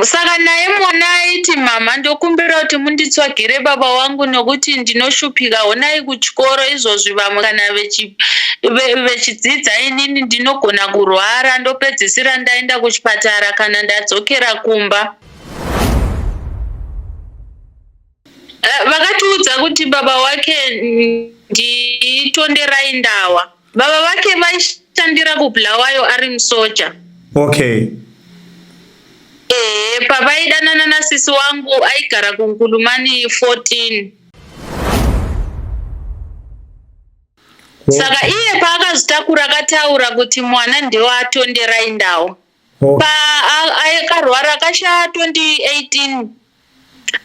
Saka naye mwana aiti mhamha ndokumbira kuti munditsvagire baba wangu nokuti ndinoshupika honai kuchikoro izvozvi vamwe kana vechidzidza inini ndinogona kurwara ndopedzisira ndaenda kuchipatara kana ndadzokera kumba. Eh, vakatiudza kuti baba wake ndiTonderai Ndawa. Baba vake vaishandira kuBulawayo ari musoja. Okay. Ehe, pavaidanana nasisi wangu aigara kuNkulumani 14. Saka iye paakazvitakura akataura kuti mwana ndewaTonderai Ndawa. Okay. Paakarwara akashaya 2018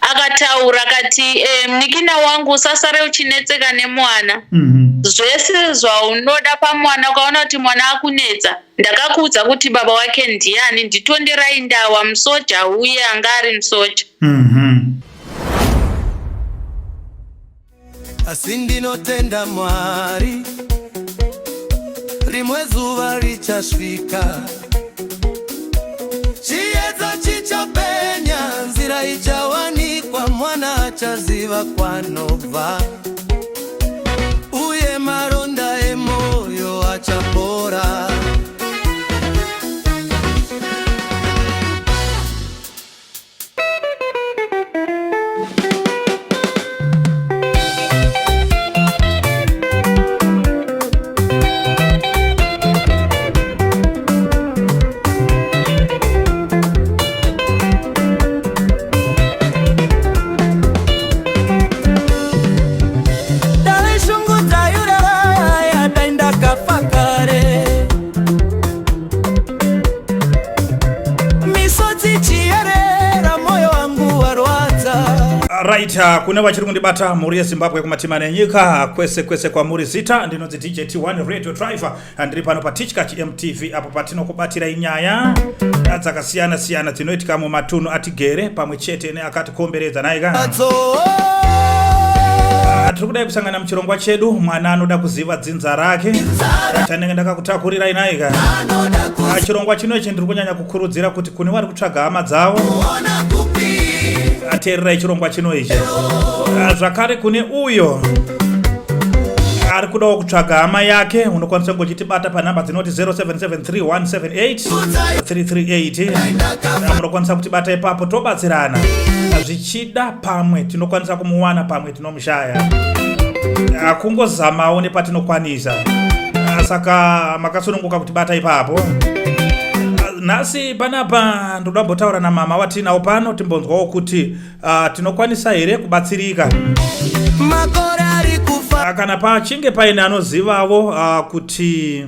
akataura akati eh, munikina wangu usasare uchinetseka nemwana mm -hmm. Zvese zvaunoda pamwana ukaona kuti mwana akunetsa ndakakuudza kuti baba wake ndiani ndiTonderai Ndawa musoja uye anga ari musoja. Asi ndinotenda Mwari, rimwe zuva richasvika, chiedza chichapenya, nzira ichawanikwa, mwana achaziva kwanobva, uye maronda emoyo achapora. Right, kune vachiri kundibata mhuri yeZimbabwe kumatimana enyika kwese kwese kwamuri, zita ndinonzi DJ T1 Radio Driver, ndiri pano paTichkach MTV apo patinokubatira inyaya dzakasiyana siyana dzinoitika mumatunhu atigere pamwe chete neakatikomberedza. Naika tiri kudai kusangana muchirongwa chedu mwana anoda kuziva dzinza rake chanenge ndakakutakurirai naika. Chirongwa chino ichi ndiri kunyanya kukurudzira kuti kune vari kutsvaga hama dzavo ateererai chirongwa chino ichi. Zvakare kune uyo ari kudawo kutsvaga hama yake unokwanisa kunge uchitibata panhamba dzinoti 0773178338. Munokwanisa kutibata ipapo tobatsirana, zvichida pamwe tinokwanisa kumuwana, pamwe tinomushaya, kungozamawo nepatinokwanisa. Saka makasununguka kutibata ipapo. Nhasi panapa ndoda kumbotaura namama watinawo pano, timbonzwawo kuti tinokwanisa here kubatsirika. Makore ari kufa. Kana pachinge paine anozivawo kuti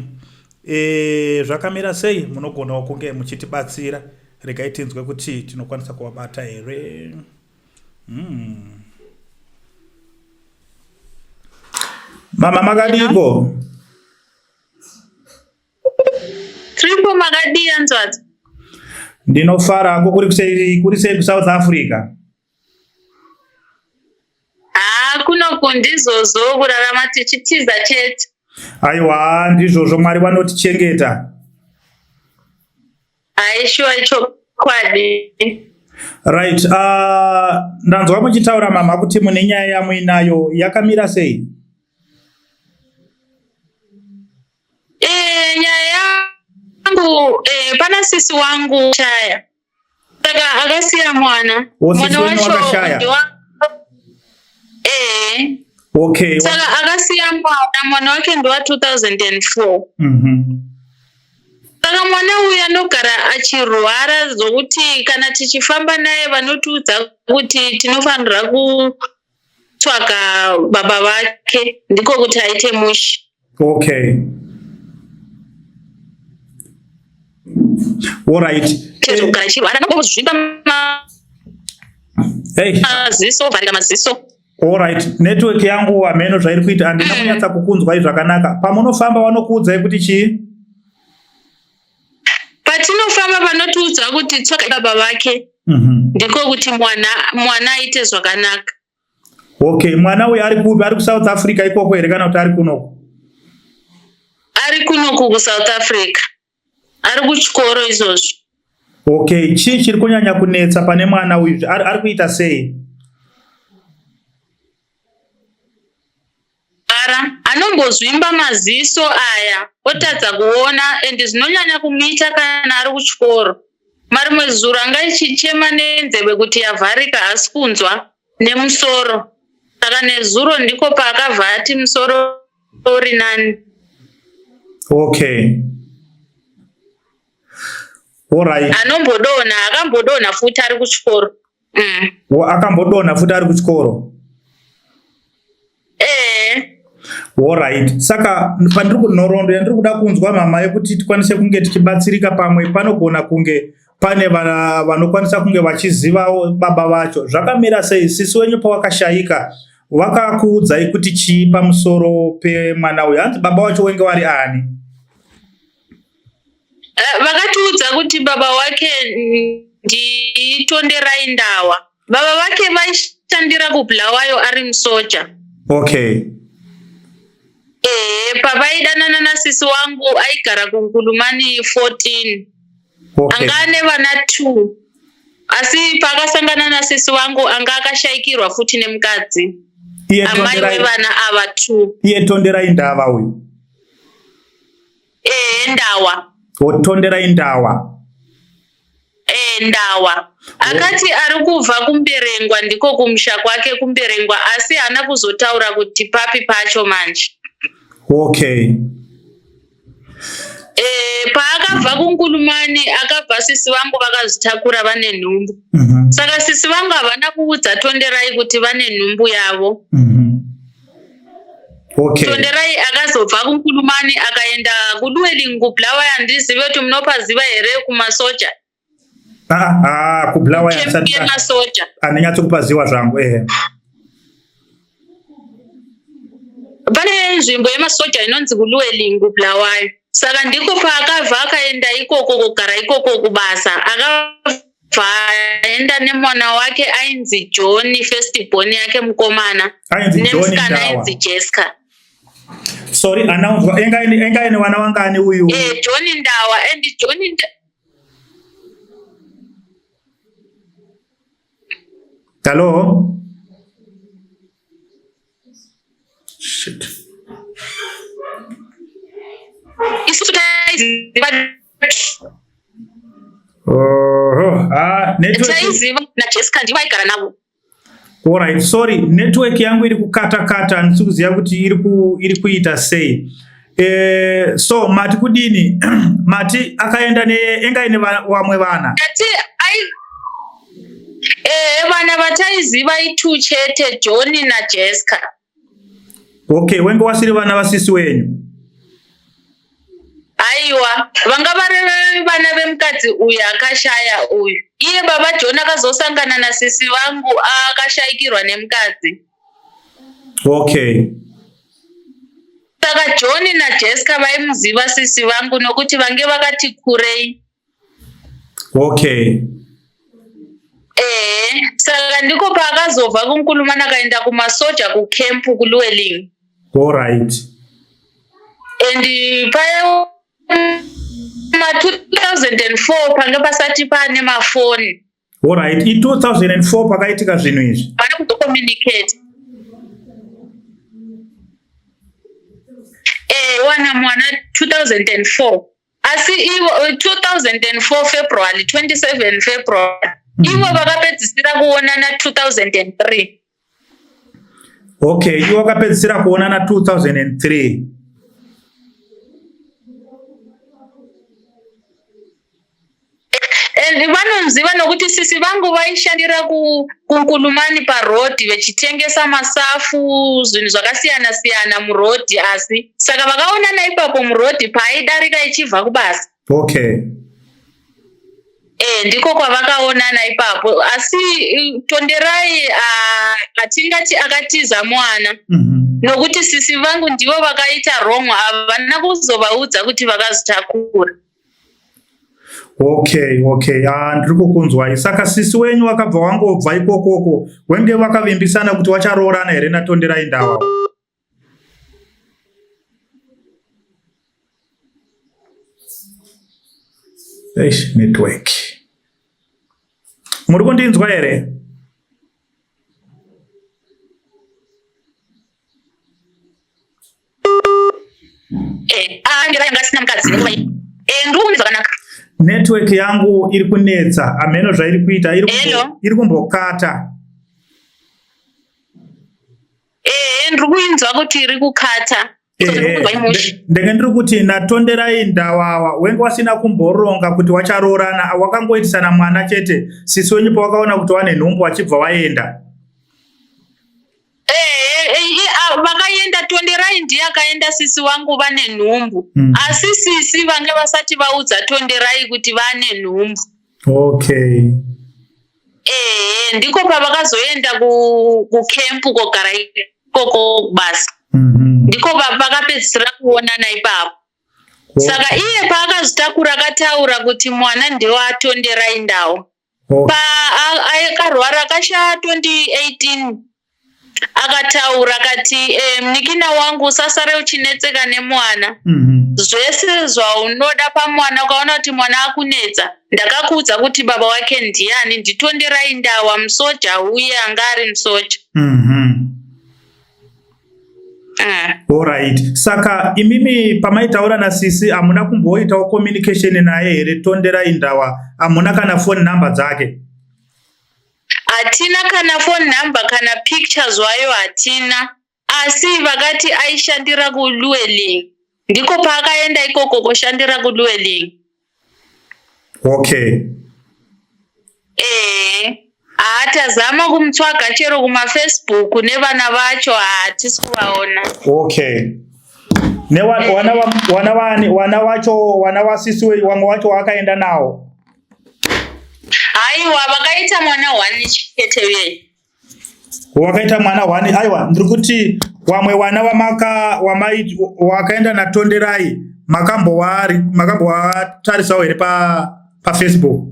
zvakamira sei, munogonawo kunge muchitibatsira. Regai tinzwe kuti tinokwanisa kuvabata here. Mama, makadiko? Tripo, makadii hanzvadzi? Ndinofara hangu. Kuri kusei, kuri sei kuSouth Africa? Haa, kunoku ndizvozvo, kurarama tichitiza chete. Aiwa, ndizvozvo, Mwari vanotichengeta. Aishuwa, ichokwadi. Right, ndanzwa muchitaura mama kuti mune nyaya yamuinayo, yakamira sei? Nyaya yangu, pana sisi wangu chaya, saka akasiya mwana. Mwana wacho wakashaya? Eh. Saka akasiya mwana, mwana wake ndewa 2004. Saka mwana uyu anogara achirwara zvokuti kana tichifamba naye vanotiudza kuti tinofanira kutsvaga baba vake, ndiko kuti aite mushe. Okay, alright. Chezvokugara achirwara, anongozvimba Hey. maziso, vharika maziso. Alright, network yangu hameno zvairi kuita, handina kunyatsa kukunzwai zvakanaka. Pamunofamba vanokuudzai kuti chii? Patinofamba vanotiudza kuti tsvaga baba vake, ndiko kuti mwana aite zvakanaka. Okay, mwana uyu ari kupi? Ari kuSouth Africa ikoko here kana kuti ari kunoku? Ari kunoku kuSouth Africa, ari kuchikoro izvozvo. Okay, chii chiri kunyanya kunetsa pane mwana uyu? Ari kuita sei? Ara anombozvimba maziso aya otadza kuona and zvinonyanya kumuita kana ari kuchikoro. Marimwe zuro anga ichichema nenzeve kuti yavharika haasi kunzwa nemusoro. Saka nezuro ndiko paakabva ati musoro uri nani. Okay. Alright. Anombodonha, akambodonha futi ari kuchikoro. Mm. Akambodonha futi ari kuchikoro. Eh. Alright. Saka pandiri kunhoroondo yandiri kuda kunzwa mama yekuti tikwanise kunge tichibatsirika pamwe panogona kunge pane vanokwanisa kunge vachizivawo baba vacho. Zvakamira sei sisi wenyu pawakashayika vakakuudzai kuti chii pamusoro pemwana uyu? Hanzi baba wacho wenge wari ani? Eh, vakatiudza kuti baba wake ndiTonderai Ndawa. Baba vake vaishandira kuBulawayo ari musoja. Okay. Eh, pavaidanana nasisi wangu aigara kuNkulumani 14. Okay. Anga ane vana 2. Asi paakasangana nasisi wangu anga akashaikirwa futi nemukadzi. Iye Amai Tonderai, vevana ava 2. iye Tonderai Ndava uyu. Ehe, Ndawa. Wotonderai Ndawa. Ehe, Ndawa. Akati ari kubva kuMberengwa, ndiko kumusha kwake kuMberengwa, asi haana kuzotaura kuti papi pacho manje. Okay. Paakabva kuNkulumani akabva sisi vangu vakazvitakura vane nhumbu. Saka sisi vangu havana kuudza Tonderai kuti vane nhumbu yavo. Okay. Tonderai akazobva kuNkulumani akaenda kuLuweling kuBulawayo, handizive kuti munopaziva here kumasoja. Kubulawayo Camp yemasoja. Andinyatsokupaziwa zvangu ehe. Pane nzvimbo yemasoja inonzi kuLuweling kuBulawayo. Saka ndiko paakabva akaenda ikoko kugara ikoko kubasa. Akabva aenda nemwana wake ainzi John, first born yake mukomana. Ainzi John Nemusikana Ndawa. ainzi Jessica. Sorry, anaunzwa enga ine vana vangani uyu? John Ndawa and John Hello? Shit. Isusu taiziva Oh, network. Taiziva naJessica ndivo aigara navo. Alright, sorry, network yangu iri kukata kata, handisi kuziva kuti iri kuita sei. So mati kudini? Mati akaenda ne enga ine vamwe vana. Ati ai vana vataiziva itu chete, John naJessica. Okay, wenge wasiri vana vasisi wenyu. Aiwa, vanga vari vana vemukadzi uyu akashaya uyu. Iye baba John akazosangana nasisi vangu akashayikirwa nemukadzi. Okay. Saka John naJessica vaimuziva sisi vangu nokuti vange vakati kurei. Okay. Saka ndiko paakazobva kuNkulumane akaenda kumasoja kucamp kuLuweling. Alright. And paya ma 2004 pange pasati pane mafoni. Alright, i 2004 pakaitika zvinhu izvi. Pane kuzocommunicate. Wana mwana 2004. Asi ivo 2004 February, 27 February. Ivo vakapedzisira kuonana 2003. Okay, ivo vakapedzisira kuonana 2003. And vanoziva nokuti sisi vangu vaishandira kuNkulumani parodhi vechitengesa masafu, zvinhu zvakasiyana siyana murodhi, asi saka vakaonana ipapo murodhi paaidarika ichibva kubasa. Okay. Ndiko kwavakaonana ipapo, asi Tonderai hatingati akatiza mwana nokuti sisi vangu ndivo vakaita wrong, havana kuzovaudza kuti vakazitakura. Okay. Ndiri kukunzwai. Saka sisi wenyu wakabva wangobva ikokoko, wenge vakavimbisana kuti wacharoorana here naTonderai Ndawa? Eish, network. Muri kundinzwa here? Eh, ah, ndanga asina mukadzi nenguva iyi. Eh, ndiri kunzwa zvakanaka. Network yangu iri kunetsa, hameno zvairi kuita, iri kumbo- Hello. iri kumbokata. Ehe, ndiri kuinzwa kuti iri kukata. Ehe, ndenge ndiri kuti naTonderai Ndawawa wenge wasina kumboronga kuti wacharoorana, wakangoitisana mwana chete. Sisi wenyu pawakaona kuti wane nhumbu wachibva waenda. Vakaenda, Tonderai ndiye akaenda, sisi wangu vane nhumbu. Asi sisi vange vasati vaudza Tonderai kuti vane nhumbu. Okay. Ehe, ndiko pavakazoenda kukempu kogara ikoko kubasa. Ndiko vakapedzisira kuonana ipapo. Saka iye paakazvitakura akataura kuti mwana ndewaTonderai Ndawo. Paakarwara akashaya 2018 akataura akati munikina wangu usasare uchinetseka nemwana. Zvese zvaunoda pamwana, ukaona kuti mwana akunetsa, ndakakuudza kuti baba wake ndiani, ndiTonderai Ndawa, musoja uye anga ari musoja. Alright. Saka imimi pamaitaura nasisi hamuna kumboitawo communication naye here, Tonderai Ndawa? Hamuna kana phone number dzake? Hatina kana phone number, kana picture zvayo hatina. Asi vakati aishandira kuLueling, ndiko paakaenda ikoko kushandira kuLueling. Ee, haatazama kumutsvaga chero kumaFacebook nevana vacho, hatisi kuvaona. Okay. Newana wana wani wana wacho, wana wasisi wamwe wacho wakaenda nawo? Haiwa, vakaita mwana one chete uye. Wakaita mwana one? Aiwa, ndiri kuti wamwe wana wamaka wamai wakaenda naTonderai makambowari makambowatarisawo here paFacebook?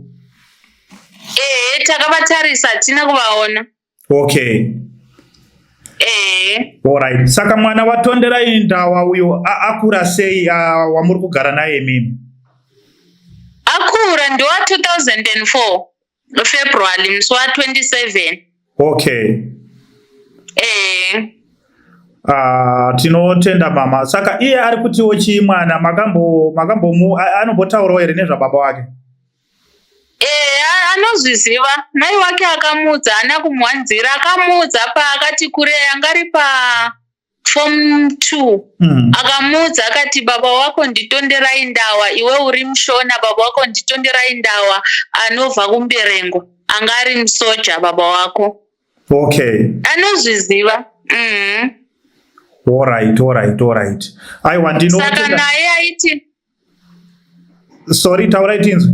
Ehe, takavatarisa, hatina kuvaona. Ehe. Alright. Saka mwana waTonderai Ndawa uyo akura sei, wamuri kugara naye imimi? Akura, ndewa 2004 February musi wa27. Ehe. Tinotenda mama. Saka iye ari kutiwo chii mwana? Makambomu anombotaurawo here nezvababa wake? Ehe, anozviziva. Mai wake akamuudza, haana kumuwanzira, akamuudza paakati kurei, anga ari pa form 2. Akamuudza akati baba wako ndiTonderai Ndawa, iwe uri muShona, baba wako ndiTonderai Ndawa anobva kuMberengwa, anga ari musoja baba wako. Anozviziva. Alright. Aiwa, ndinotenda. Saka naye aiti Sorry, taurai tinzwe.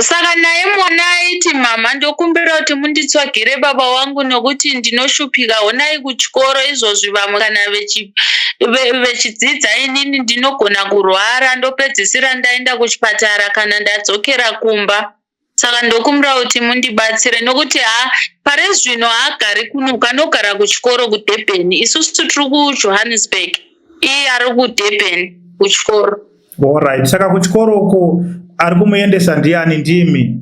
Saka naye mwana aiti, mama, ndokumbira kuti munditsvagire baba wangu nokuti ndinoshupika. Honai kuchikoro izvozvi vamwe kana vechidzidza, inini ndinogona kurwara ndopedzisira ndaenda kuchipatara kana ndadzokera kumba. Saka ndokumbira kuti mundibatsire nokuti ha pare zvino haagari kuno, anogara kuchikoro kuDurban. Isusu tiri kuJohannesburg, iye ari kuDurban kuchikoro. Alright. Saka kuchikoro uku ari kumuendesa ndiani, ndimi?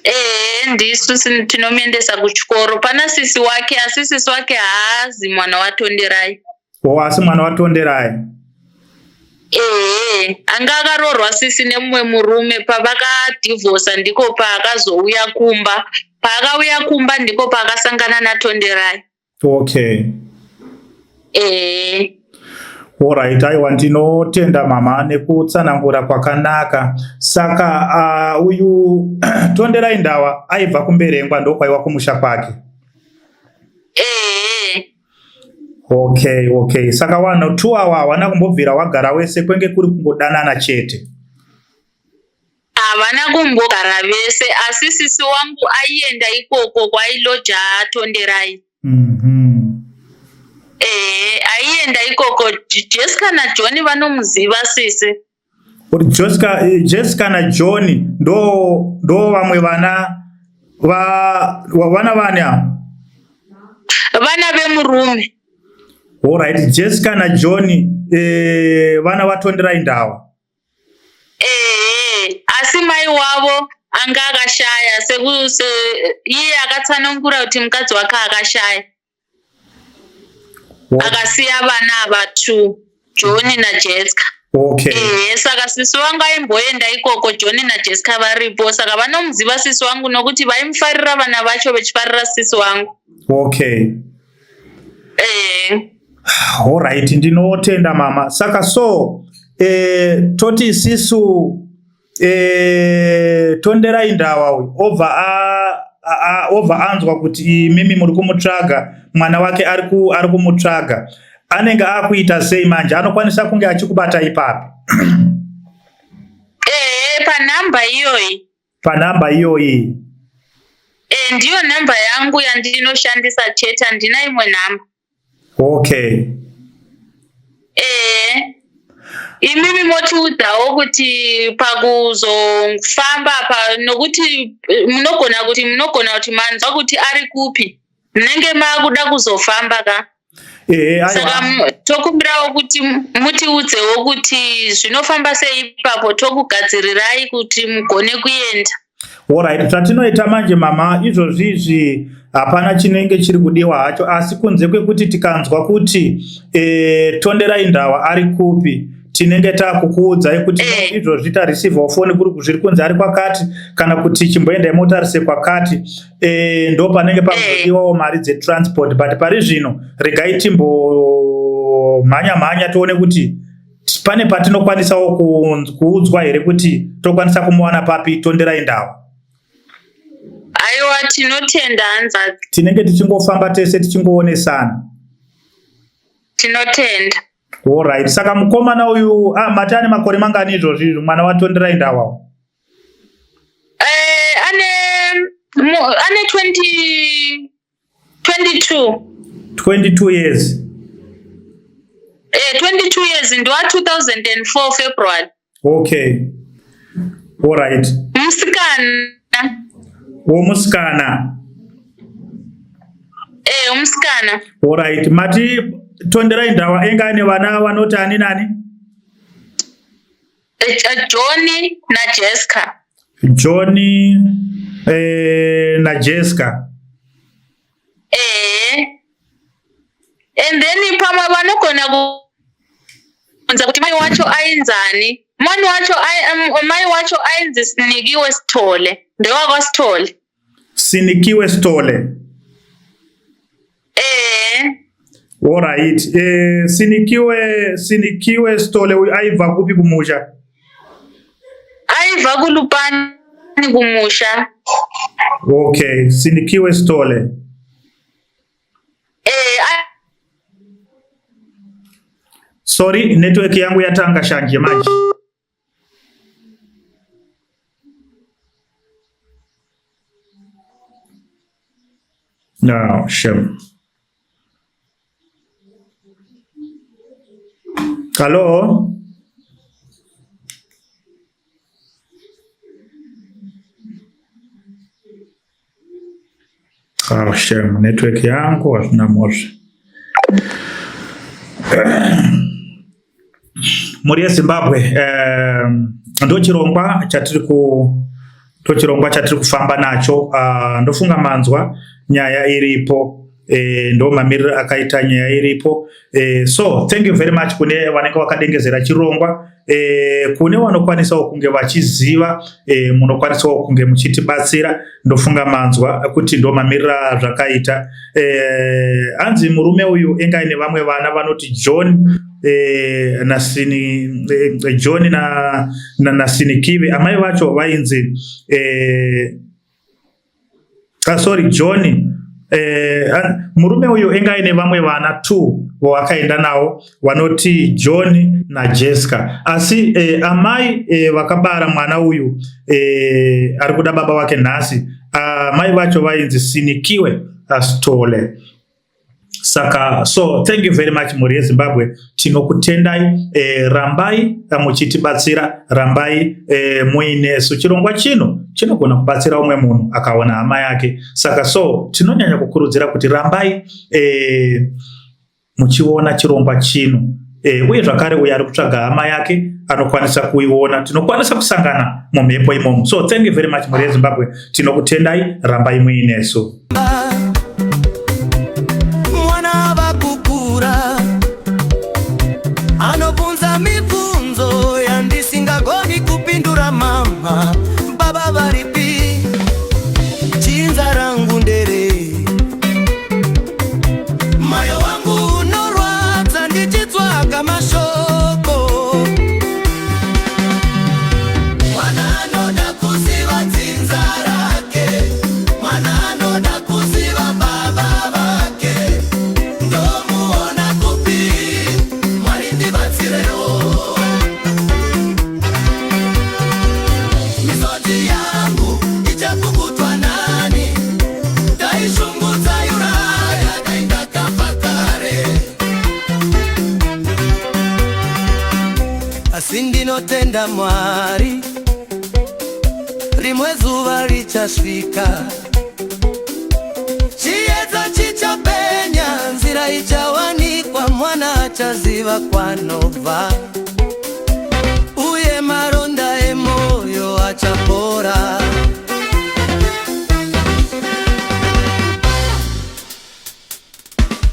Ehe, ndisu tinomuendesa kuchikoro. Pana sisi wake, asi sisi wake haazi mwana waTonderai. O, asi mwana waTonderai. Ehe, anga akaroorwa sisi nemumwe murume, pavakadhivhosa ndiko paakazouya kumba. Paakauya kumba ndiko paakasangana naTonderai. Ehe. Alright, aiwa, ndinotenda mama nekutsanangura kwakanaka. Saka uyu Tonderai Ndawa aibva kuMberengwa, ndokwaiwa kumusha kwake. Ehe. Okay. Saka vanhu two awa hawana kumbobvira wagara wese, kwenge kuri kungodanana chete. Havana kumbogara vese, asi sisi wangu aienda ikoko kwailoja Tonderai. Ehe, aienda ikoko. Jessica naJohn vanomuziva sisi. Kuti Jessica naJohn ndo vamwe vana vana vani ava? Vana vemurume. Alright, Jessica naJohn vana vaTonderai Ndawa. Ehe, asi mai wavo Anga akashaya seku se, iye akatsanangura kuti mukadzi wake akashaya. Akasiya vana ava two, John naJessica. Okay. Ehe, saka sisi wangu aimboenda ikoko John naJessica varipo, saka vanomuziva sisi wangu nokuti vaimufarira vana vacho vechifarira sisi wangu. Okay. Ehe. Alright, ndinotenda mama. Saka so eh, toti isisu eh, Tonderai Ndawa uyu obva obva anzwa kuti imimi muri kumutsvaga mwana wake ari ari kumutsvaga anenge akuita sei manje anokwanisa kunge achikubata ipapi? Ehe, panhamba iyoyi. Panhamba iyoyi. E, ndiyo nhamba yangu yandinoshandisa chete, handina imwe nhamba. Okay. Ehe. Imimi motiudzawo kuti pakuzofamba pa nokuti eh, munogona kuti munogona kuti manzwa kuti ari kupi munenge makuda kuzofamba ka. Ehe, aiwa. Saka tokumbirawo kuti mutiudzewo kuti zvinofamba sei ipapo tokugadzirirai kuti mugone kuenda. Alright, zvatinoita manje mama izvozvi izvi hapana chinenge chiri kudiwa hacho asi kunze kwekuti tikanzwa kuti e, Tonderai Ndawa ari kupi tinenge takukuudzai kuti eh. izvozvi tareceivawo foni kuri zviri kunzi ari kwakati kana kuti chimboendai motarise kwakati e, ndo panenge pakuzodiwawo eh. mari dzetransport but pari zvino regai timbomhanya mhanya tione kuti pane patinokwanisawo kuudzwa here kuti tokwanisa kumuwana papi Tonderai Ndawa? Aiwa, tinotenda hanzvadzi. Tinenge tichingofamba tese tichingoonesana. Tinotenda. Alright, saka mukomana uyu ah, mati ane makore mangani izvozvi izvi mwana waTonderai Ndawa? Eh, ane ane 20 22. 22 years. Eh, 22 years ndiwa 2004 February. Okay. Alright. Musikana. Womusikana. Eh, umusikana. Alright. Mati Tonderai Ndawa enga ane vana vanoti ani nani? Eh, eh, Johnny naJessica. Johnny eh, naJessica. Eh. And then pamwe vanogona kubvunza kuti mai wacho ainzani. Mwana wacho mai wacho ainzi Sinikiwe Sithole. NdewakwaSithole. Sinikiwe Sithole. Eh. Alright. Eh, Sinikiwe Sinikiwe Sithole uyu aibva kupi kumusha? Aibva kuLupane kumusha. Okay, Sinikiwe Sithole. Eh, Sorry, network yangu yatanga shanje manje. No, shame. Hello? Oh, shame. Network yangu hazvina mhosva. Mhuri yeZimbabwe, ndochirongwa chatiri ku ndochirongwa chatiri kufamba nacho. Ndofunga manzwa nyaya iripo. Ndo mamiriro akaita nyaya iripo. So thank you very much kune vanenge vakadengezera chirongwa. Kune vanokwanisawo kunge vachiziva, munokwanisawo kunge muchitibatsira. Ndofunga manzwa kuti ndo mamiriro azvakaita. Hanzi murume uyu enga aine vamwe vana vanoti John naSini, John na, na, naSinikiwe. Amai vacho vainzi sorry John. Murume uyu enga aine vamwe vana 2 vawakaenda nawo vanoti John naJessica. Asi amai vakabara mwana uyu ari kuda baba wake nhasi, amai vacho vainzi Sinikiwe Sithole. Saka so thank you very much mhuri yeZimbabwe, tinokutendai. Rambai muchitibatsira, rambai muinesu. Chirongwa chino chinogona kubatsira umwe munhu akaona hama yake. Saka so tinonyanya kukurudzira kuti rambai muchiona chirongwa chino. Uye zvakare uyo ari kutsvaga hama yake anokwanisa kuiona. Tinokwanisa kusangana mumhepo imomo. So thank you very much, mhuri yeZimbabwe, tinokutendai, rambai muinesu. Mwana ava kukura, anobvunza mibvunzo yandisingagoni kupindura. Mama, baba varipi? Dzinza rangu nderei? Moyo wangu unorwadza ndichitsvaga mashoko. Mwana anoda kuziva dzinza rake, mwana anoda kuziva baba vake. Ndomuona kupi? Mwari, ndibatsirewo. Misodzi yangu ichapukutwa nani? Dai shungu dzaiuraya, dai ndakafa kare. Asi ndinotenda Mwari, rimwe zuva richasvika, chiedza chichapenya, nzira ichawanikwa, mwana achaziva kwanobva.